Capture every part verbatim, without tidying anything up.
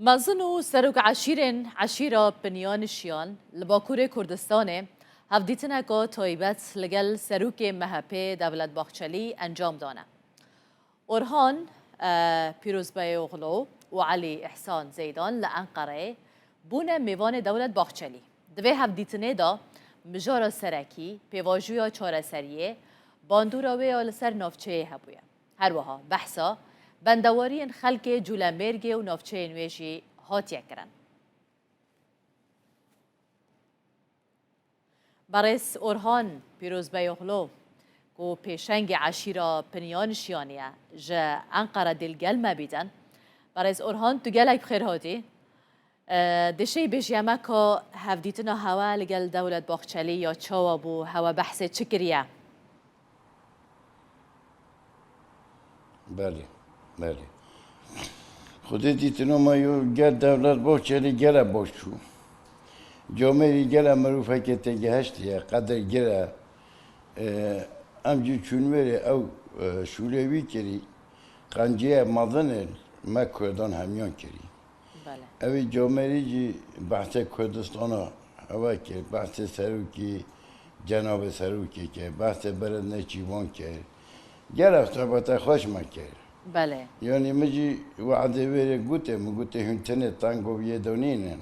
Mezin û serok eşîrên eşîra Pinyanişiyan li Bakurê Kurdistanê hevdîtineka taybet li gel serokê M H P Dewlet Bahçelî encam dane. Orhan, e, Pîrozbeyoglu û Elî Îhsan Zeydan li Enqereyê bûne mêvanê Dewlet Bahçelî. Di vê hevdîtinê de mijara serekî, pêvajoya çareseriyê, bandora wê ya li ser navçeyê hebûye. Her wiha behsa bendewariyên xelkê Cûlemêrgê û navçeyên wê jî hatiye kirin. Berêz Orhan Pîrozbeyoglu, ku pêşengê eşîra Pinyanişiyan e, ji Enqere dê li gel me bîtin. Berêz Orhan, tu gelek bi xêr hatî. Ee, dişê bêjiye me ka hevdîtina hewe li gel Dewlet Bahçelî ya çawa bû, hewe behsê çi kiriye? Belê, belê. Xwedê dîtino me yo gel Dewlet Bahçelî gele baş çû. Comêrî gele mirûfeke têgihiştiye, qedirgir e. Ee, em jî çûn wêrê ew, e, şûlê wî kirî, qenciyê mezin ê me Kurdan hemiyan kirî. Belê. Ew ê Comêrî jî behsê Kurdistana hewe kir, behsê serokî, cenabê serokê kir, behsê Beriz Nêçîrvan kir. Gelek sohbeta xweş me kir. Belê. Yanî min jî we'dê wê rê gotê, min gotê hûn tenê tengov yê donînin.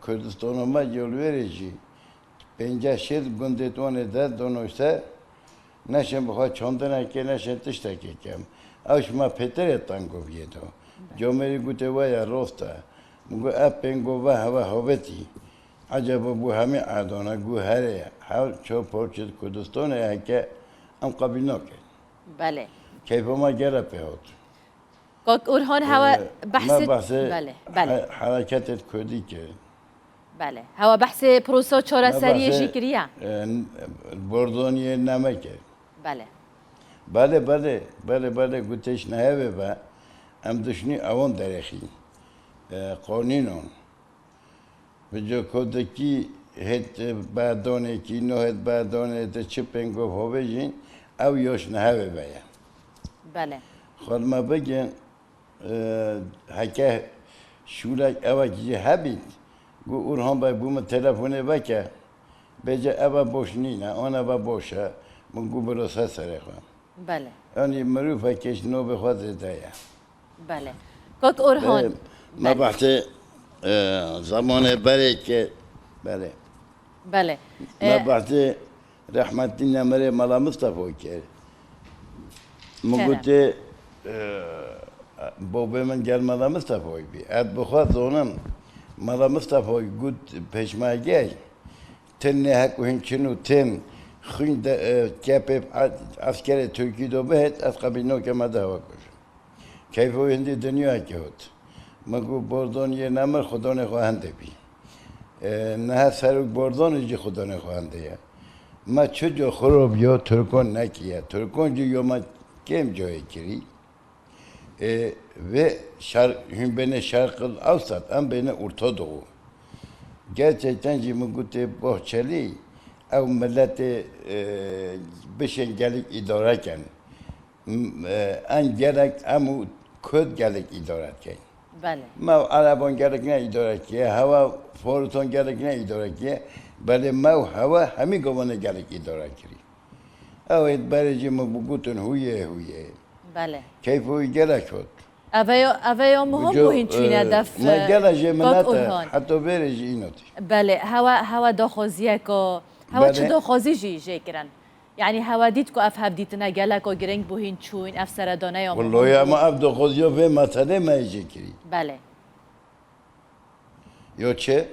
Kurdistana me yol wê rê jî pênceh şêst gundê tonê dest dono ser, neşên bi xwe çandinekê, neşên tiştekê kem. Ew ji me pêtirê tengov yê do. Comêrî gotê we ya rost e. Min got, ev pêngova hewe hovêtî. Eceba bû hemî erdana, got herê, her çar parçe Kurdistanê heke em qebîl nakin. Belê. Keyfa me gele pê hat. Kak Orhan, hewe Ee, behsê, me behsê belê, belê. He-, hereketê Kurdî kir. Belê. Hewe behsê prosa çareseriyê jî kiriye. Me behsê, e, Bordoniyê neme kir. Belê. Belê, belê, belê, belê, gotê ji nehevê ve em dişnî ewan derêxî. E, qanûnon. Bi cokoteki hêt berdonekî, no hêt berdonê de çi pêngov hovê jîn, ew yoş nehevê ve ye. Belê. Xwe me bigin, e, heke şûlek ewek jî hebît, gu Orhan Bey bû min telefonê veke, bêje eve boş nîne, an eve boş e, min gu biro ser serê xwe. Belê. Yanî mirov heke ji nobê xwe zêde ye. Belê. Kak Orhan. Belê. Me behsê, e, zamanê berê ke, belê. Belê. Me E, behsê rehmetî nemirê Mela Mistefa kir. Min Kerem. Gotê, e, bobê min gel Mela Mistefa bî. Ez bi xwe zonim. Mela Mistefa got pêşmergeyê. Tenê hek û hin çin û tên xwîn de, e, kepê a-, eskerê Tirkî do bihêt, ez qebîl noke me de hewe kujim. Keyfo hindî dinyayekê hot. Min got, Bordon yê nemir xudonê xwe hindê bî. E, niha serok Bordonê jî xudonê xwe hindê ye. Me çi co xirop yo Tirkon nekiye. Tirkon jî yo me kêm coyê kirî. E, vê şer-, hûn bêne Şerqil Ewsat, em bêne Orta Doğu. Gerçekten jî min gotê Bahçelî, ew miletê, e, bişên gelek îdare ken. M-, e, en gerek em û Kurd gelek îdare keyn. Belê. Me û Ereban gelek ne îdare kiye, hewa Farisan gelek ne îdare kiye, belê me û hewa hemî govanê gelek îdare kirî. Ew ê berê jî min bigotin huyê huyê. Belê. Keyfê wî gelek hot. Ev ê, ev ê ya muhim bû hîn çûyne e, def, me e, gela jê Kak minete, Orhan. Heta vêrê jî înotî. Belê, hewe, hewe daxwaziyeka, hewe çi Belê. Daxwazî jî jê kirin? Yanî hewe dît ku ev hevdîtine geleka girîng bû hîn çûyn, ev seredane ya muhim Wilo ya bû. Me ev daxwaziya vê meselê me yê jê kirî. Belê. Yo çi?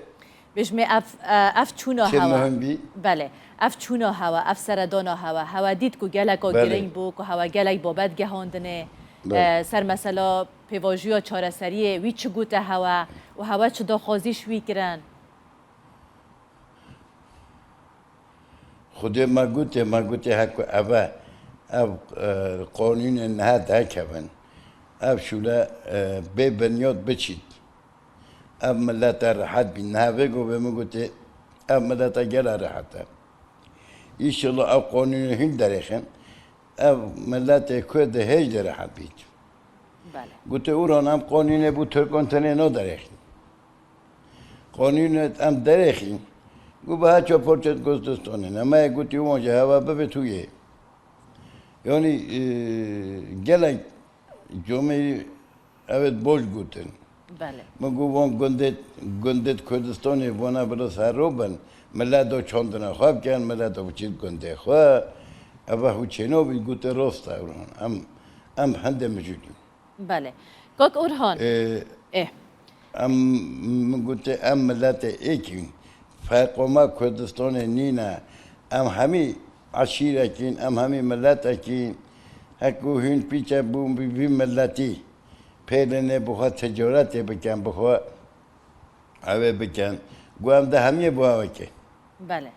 Bêjmê ev, e, ev çûna Çi hewa. Muhim bî? Belê. Ev çûna hewa, ev seredana hewa. Hewa dît ku geleka Belê. Girîng bû, ku hewa gelek babet gehandinê. Belê. E, ser mesela pêvajoya çareseriyê wî çi gote hewa û hewa çi daxwazî ji wî kirin? Xwedê me gotê, me gotê heko eve, ev, e, qanûnên niha derkevin. Ev şûle, e, bê binyat biçît. Ev milete rehet bî. Niha vê govê min gotê, ev milete gela rehet e. Înşallah ev qanûnê hîn derêxin. Ev miletê Kurd de hêj de rehet bît. Belê. Gote, Orhan, em qanûnê bo Tirkan tenê naderêxîn. Qanûnê em derêxîn. Got, bi her çar parçe Kurdistanê ne. Me yê gotî, wan jî heva bibê tu yê. Yanî, e, gelek comê Evet, boş gotin. Belê. Min got, van gundê, gundê Kurdistanê vana bila serro bin, millet da çandina xwe bikin, millet da biçît gundê xwe. Eva hû çênabî, gote, rast e, Orhan. Em, em hindê mijûl in. Belê. Kak Orhan. Ê, Ê. Em, min gote, em miletê êk in. Ferqa me Kurdistanê nîne. Em hemî eşîrekîn, em hemî miletekîn. Heko hûn pîçe bûn bi vî miletî. Pêlênê bi xwe ticaretê bikin, bi xwe evê bikin. Got, em de hemiyê bo ew eke. Belê.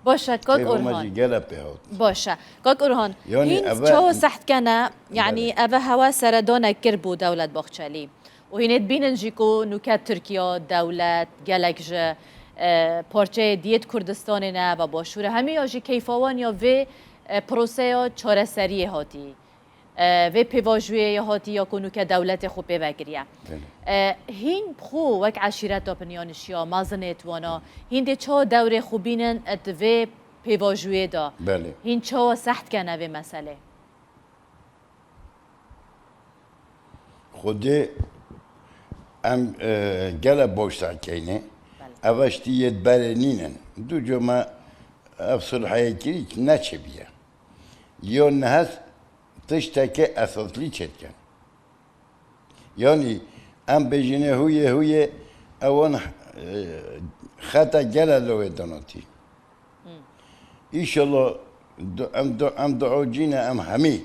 Baş e, kak Keyfa me Orhan. Jî gele pê hat. Baş e. Kak Orhan, Yanî hîn eve çawa sehd kene, yanî Belê. Eve hewa seredanek kir bû Dewlet Bahçelî. Û hînê dibînin jî ku nûke Tirkiye, dewlet, gelek ji, e, parçeyê diyêt Kurdistanê ne, ve başûr e. Hemiya jî keyfa wan ya vê, e, proseya çareseriyê hatî. E, vê pêvajoyê ya hatî ya ku nûke dewletê xwe pê vekiriye. Belê. E, hîn bi xwe wek eşîreta Pinyanişiya, mezinêt wana, hîn dê çawa dewrê xwe bînin di vê pêvajoyê de? Belê. Hîn çawa sehd kene vê meselê? Xwedê em, e, gele boş sekeyne. Belê. Eva ştî yê berê nînin. Du coma ev sulheyê kirî neçebiye. Yo nehest tiştekê esasî çêdikin. Yanî em bêjinê huyê huyê ewan, e, xeta gele lewê donatî. Hmm. Înşallah du-, em du-, em duacîne em hemî,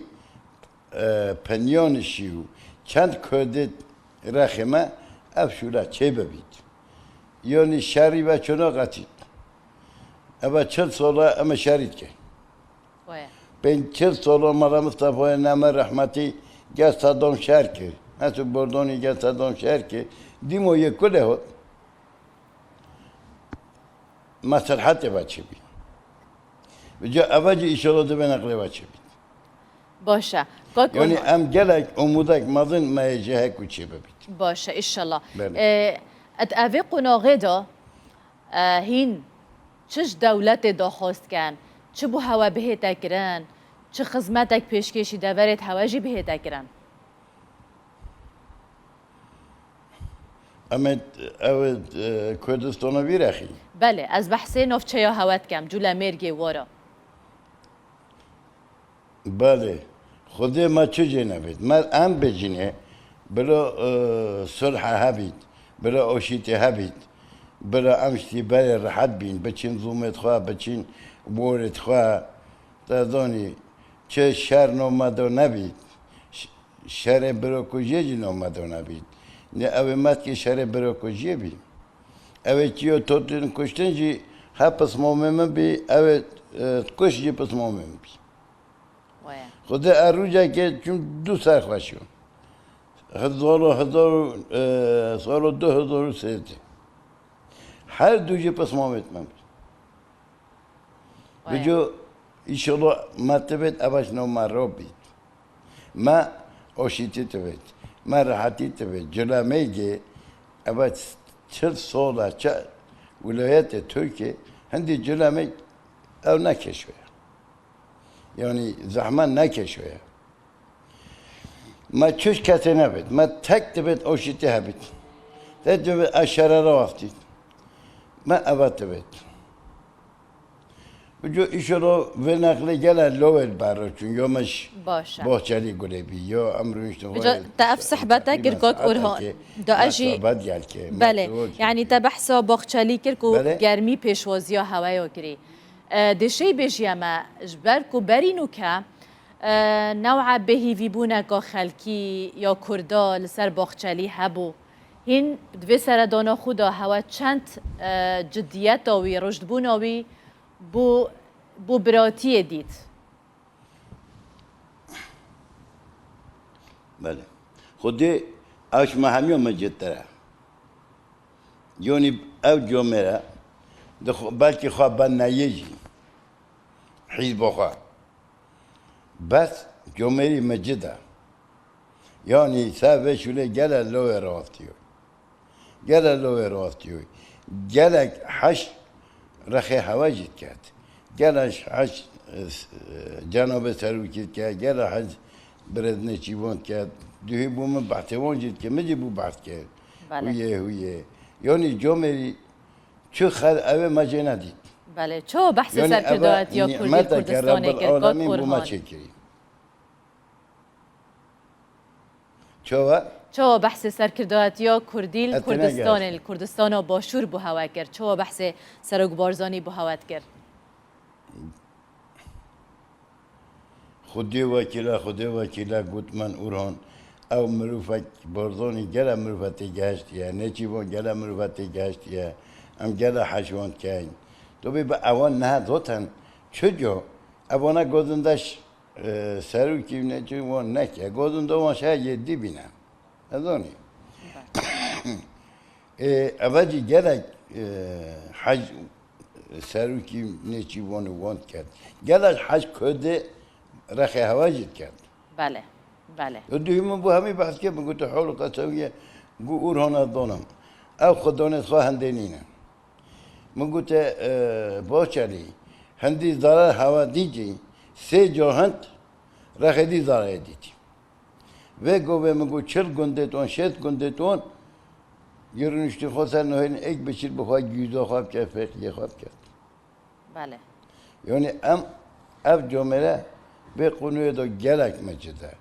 e, penyanişî û çend Kurdê rexê me ev şûra çê bibît. Yanî şerî ve çona qetît. Eva çil sola em şerî dikin. Waya. Pênc çil sola Mala Mistefayê Neme rehmetî gel Sedam şer kir. Mesûd Bordonî gel Sedam şer kir. Dîmo yê kulê hot. Meselhetê ve çi bî? Vêca eve jî înşallah di vê neqlê ve çi bî? Baş e. Kak Yanî Orhan. Em gelek umudek mezin me yê ji heku çê bibît. Baş e, înşallah. Belê. E, et evê qonaxê de, e, hîn çi ji dewletê daxwaz dikin, çi bo hewe bihête kirin, çi xizmetek pêşkêşî deverêt hewe jî bihête kirin? Em ê, ew ê, e, Kurdistana vî rexî? Belê, ez behsê navçeya hewe dikem, Culemêrgê wara. Belê. Xwedê me çi jê nebêt. Me em bêjinê, bila, e, sulhe hebît, bila oşîtê hebît, bila em ji tî berê rehet bîn, biçin zûmêt xwe, biçin borêt xwe. Te zanî, çi şer no me do nebît, ş-, şerê birokujiyê jî no me do nebît. Ne ew ê me dikê şerê birokujiyê bî. Ew ê çiyo totin kuştin jî he pismamê min bî, ew ê, e, kuş jî pismamê min bî. Waya. Xwedê e rûcekê çûm du ser xweşiyo. Hezar û hezar û, e, salo du hezar û sêzdeh. Her du jî pismamêt min bî. Waya. Bico înşallah me tibêt, eva ji no me ro bît. Me oşîtî tibêt. Me rehetî tibêt. Culemêrgê eva çil sola çi wilayetê Tirkiyê hindî Culemêrg ew ne keşo ye. Yanî zehmet ne keşo ye. Me çiş kesê nebêt. Me tek dibêt oşîtî hebît. Tek dibêt ez şere rawaftît. Me eva dibêt. Bico înşallah vê neqlê gele lowê li ber re çûn. Yo me ji Baş e. Bahçelî gurê bî, yo em rûniştin Bico xwe te ev sehbete kir kak Orhan. Da ez jî Belê. Yanî te behsa Bahçelî kir ku Belê. Germî pêşwaziya heweya kirî. E, dê şey bêjiye me, ji ber ku berî nûke, e, new'a bêhîvîbûneka xelkî ya Kurda li ser Bahçelî hebû. Hîn di vê seredana xwe de hewe çend, e, cidiyeta wî, rûjdibûna wî bo, bo biratiyê dît? Belê. Xwedê ew ji me hemiya mecittir e. Yonî ew comêr e, di xwe, belkî xwe ben neyê jî. Hîzba xwe. Bes comêrî mecid e. Yanî ser vê şûlê gelek lawê rastiyo. Gelek lawê rastiyo. Gelek heş rexê hewa jî diket. Gelek heş, e, s-, e, cenabê serokî diket. Gelek heş birêz nêçîvan diket. Duhî bû min behsê wan jî diket. Min jî bû behs kir. Belê. Huyê, huyê. Yanî comêrî çi xel ew ê me jê nedît. Belê. Çawa behsê Yanî serkirdayetiya eva Kurdî nîmeteke Kurdistanê kir, Kak Rebbil Alemîn bû me Orhan? çêkirî. Çawa? Çawa behsê serkirdayetiya Kurdî li Etine Kurdistanê, gelsin. li Kurdistana Başûr bû hewe kir? Çawa behsê Serok Barzanî bû hewe dikir? Xwedê wekîle, Xwedê wekîle got min Orhan, ew mirofek Barzanî gele mirofe têgihiştiye, Nêçîvan gele mirofe têgihiştiye, em gele heşwan keyn. Tu bê bi ewan nehe zaten çi co? Evana gozindeş, e, serokî Nêçîvan neke. Gozinda wan şe yê dî bîne. Ezanî. Ê, eve jî gelek, e, hec serokî Nêçîvan û wan diket. Gelek hec Kurdê rexê hewa jî diket. Belê, belê. Û duhî min bû hemî behs kir, min gote hol qesewiye, gu Orhan ez donim. Ev xwedanê xwe hindê nîne. Min gote, e, Boçelî, hindî zara hewa dîtî, sê ca hind rexê dî zarayê dîtî. Vê govê min got, çil gundê ton, şêst gundê ton, girniştî xwe ser nehêlin, êk biçil bi xwe gîza xwe bike, fêqiyê xwe bike. Belê. Yanî em ev comêre vê qonûyê de gelek me cide.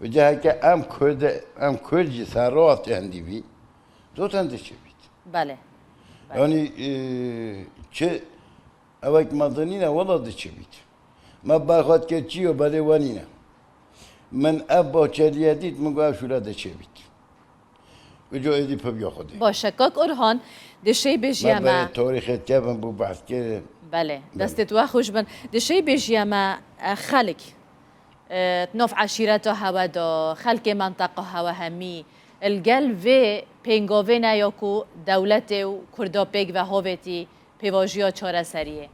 Û ciheke em Kurd, em Kurd jî ser rastî hindî bî, zaten diçe bît. Belê. Belê. Yanî, e, çi Ewek mezin nîne, wela diçe bît. Me berxwe dike çi yo, belê we nîne. Min ev Boçeliye dît, min got ev şûre diçe bît. Uco êdî pibiya Xwedê. Baş e, Kak Orhan, di şey bêjiye Me me. berê tarîxê kevin bû behs kirin. Belê, Belê. destê we xweş bin. Di şey bêjiye me, e, xelk, e, di nav eşîreta hewe de, xelkê menteqa hewe hemî, li gel vê pêngovê ne ya ku dewletê û Kurda pêk ve havêtî, pêvajoya çareseriyê.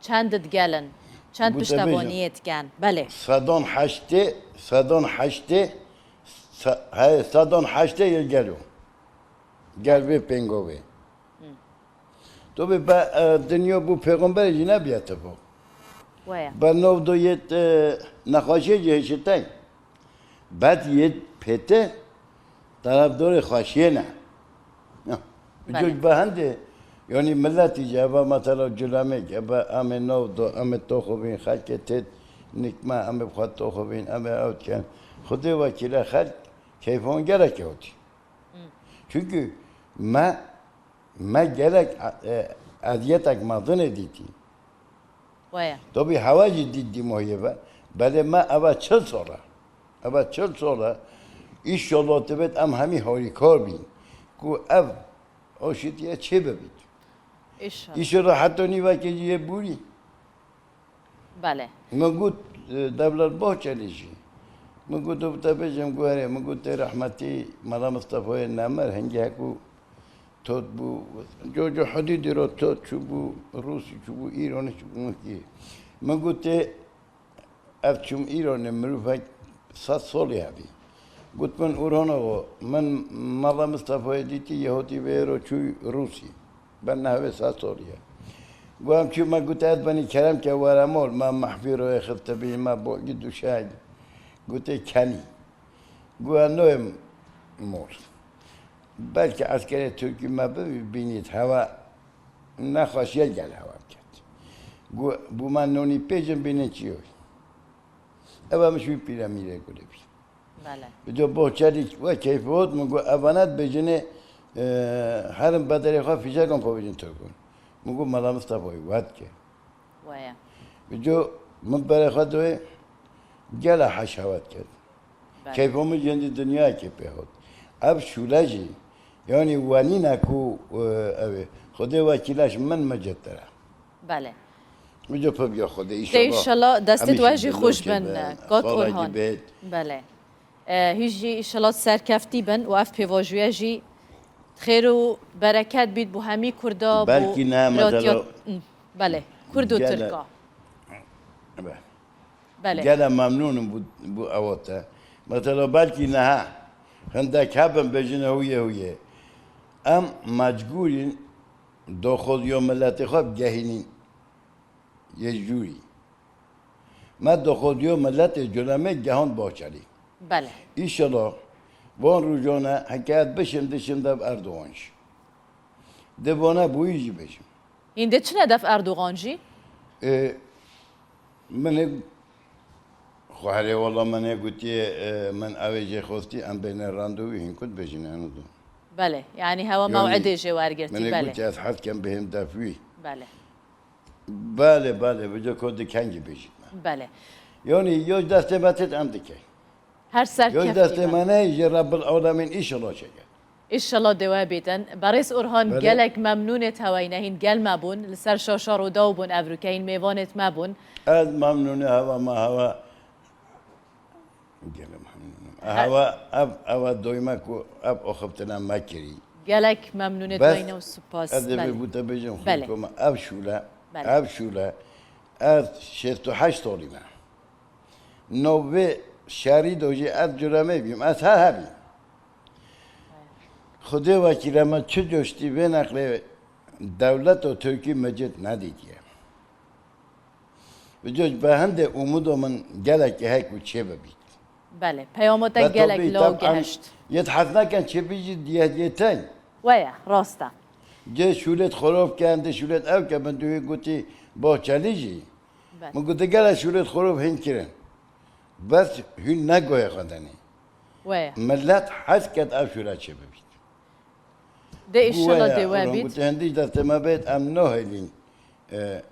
Çend digelin, çend Gote piştevaniyê bêjim. diken. Belê. Sedan heştê, sedan heştê, se-, he, sedan heştê yê gelo. Gel vê pêngovê. Hı. Tu bi be, e, dinya bû pêxemberê jî nebiye tibo. Waya. Be nov do yê, e, nexweşiyê jî hişitey. Bed yê pête tarafdorê xweşiyê ne. Ya, Belê. Coj be hende, yanî milletî jî eva mesela Culemêk, eva em ê nav do, em ê toxivîn, xelkê têt nikme, em ê bi xwe toxivîn, em ê ew dikin. Xwedê wekîle xelk keyfan gelek hewtî. Hı. Çunkî me, me gelek, e, eziyetek mezin ê dîtî. Waya. Tabî hewa jî dît dîmoyê ve. Belê me eva çil sal e. Eva çil sal e. Înşallah divêt em hemî harîkar bîn. Ku ev aşîtiye çê bibît. Înşallah. Înşallah heta nîvekê jî yê bûrî. Belê. Min got, e, Devlet Bahçelî jî. Min got, tu te bêjim guherê, min got, tê rehmetî Mela Mistefayê Nemir, hingê heku Tot bû, co, co hudîdî ro tot çûbû, Rûsî çûbû, Îranî çûbû, min kî. Min gotê, ev çûm Îranê, mirovek sed solî hebî. Got min, Orhan axa, min Mela Mistefayê dîtî, yê hotî vê ro çû Rûsî. Ben nehwê sed solî ye. Got, em çû, me got, ez benî kerem ke were mol, me mehfî royê xistibî, me bogî duşeg. Gotê, kenî. Got, ez noyê mol. Belkî eskerê Tirkî me bibînît, hewa nexweşiye gel hewa biket. Got, bû me nonî pêcin bînin çi yo. Ev em ji wî pîremîrê gulê bî. Belê. Bi do bohçelî we keyfê hot, min got, evane dibêjinê, e, herin bederê xwe fîjekan pavêjin Tirkon. Min got, Mela Mistefayê we dike. Waya. Bi do min berê xwe doyê, gela heş hewa diket. Belê. Keyfa min jendî dinyayekê pê hot. Ev şûle jî, yanî wenîne ku, e, ew ê. Xwedê wekîleş min micittir e. Belê. Min jî pibiya Xwedê, Tê înşallah. înşallah destê Em we jî jî xweş dilokê bin, bin, Kak salekî Orhan. bêt. Belê. E, hî jî înşallah serkeftî bin û ev pêvajoye jî xêr û bereket bît bo hemî Kurda, bo Belkî ne, biratiya, mesela, Hı, belê. Kurd û gele-, Tirka. Be. Belê. Gele memnûn im bu, bu ewa te. Mesela belkî neha Hindek hebin bêjin huyê huyê. Em mecbûrîn doxoziyo miletê xwe bigehînîn yê jûrî. Me doxoziyo miletê culemê gehand Bahçelî. Belê. Înşallah van rojane heke ez bişim dişim dev Erdogan jî. Di vana bûyî jî bêjim. Hîn dê çine dev Erdogan jî? E, min ê xwe herê wala min ê gotiye, e, min ew ê jê xwestî, em bêne randevû hîn ku dibêjin eno do. Belê, yanî hewa Yanî mew'idê jê wergirtî, min ê belê. Gotiye ez hez kem bihêm dev wî. Belê. Belê, belê, vêca ku di kengî bêjît me. Belê. Yanî yo ji destê me têt em dikey. Her Yo ji serkeftî destê be. Me neyê, ji Rebbil Alemîn înşallah çêke. Înşallah dê we bîtin. Berêz Orhan, Belê. Gelek memnûnê te heweyne hîn gel me bûn. Li ser şaşa Rûdaw bûn evrûke hîn mêvanêt me bûn. Ez memnûnê hewa me hewa. Gelek memnûnim. He- Hewa ev, ev doyma ku ev axiftina me kirî. Gelek memnûnê Bes, weyne û spas. Ez dê Belê. Vê bû te bêjim Belê. Xwîko me ev şûle, Belê. Ev şûle, ez şêst û heşt salî me. No vê şerî do jî ez curemê bîm, ez her hebîm. Xwedê wekîle me çi coştî vê neqlê dewleto Tirkî micit nedîtiye. Vêca ji be hindê umudo min gelekî hek û çê bibît. Belê, peyama te Be gelek tabii, law tabii, em geheşt. Yê hez nakin çê bijî diye yê ten. Weye, rast e. Cê şûlêt xorof ken, di şûlêt ew ke min duhî gotî Bahçelî jî. Belê. Min gotî gele şûlêt xorof hîn kirin. Bes hûn negoyê xwe denê. Weye. Millet hez ket ev şûle çê bibît. Dê înşallah dê we bît. Gotî hindî ji destê me bêt em nahêlîn. E,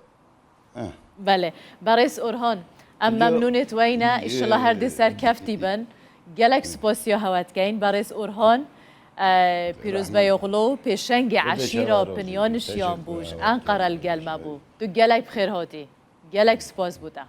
eh. Belê. Berêz Orhan, em Yo. Memnûnê te weyne. Înşallah her dê serkeftî bin. Gelek spasiya hewe dikeyn. Berêz Orhan, e, Pîroz Beyoğlu, pêşengê eşîra Pinyanişiyan bû, ji Enqere li gel me bû. Tu gelek bi xêr hatî. Gelek spas bo te.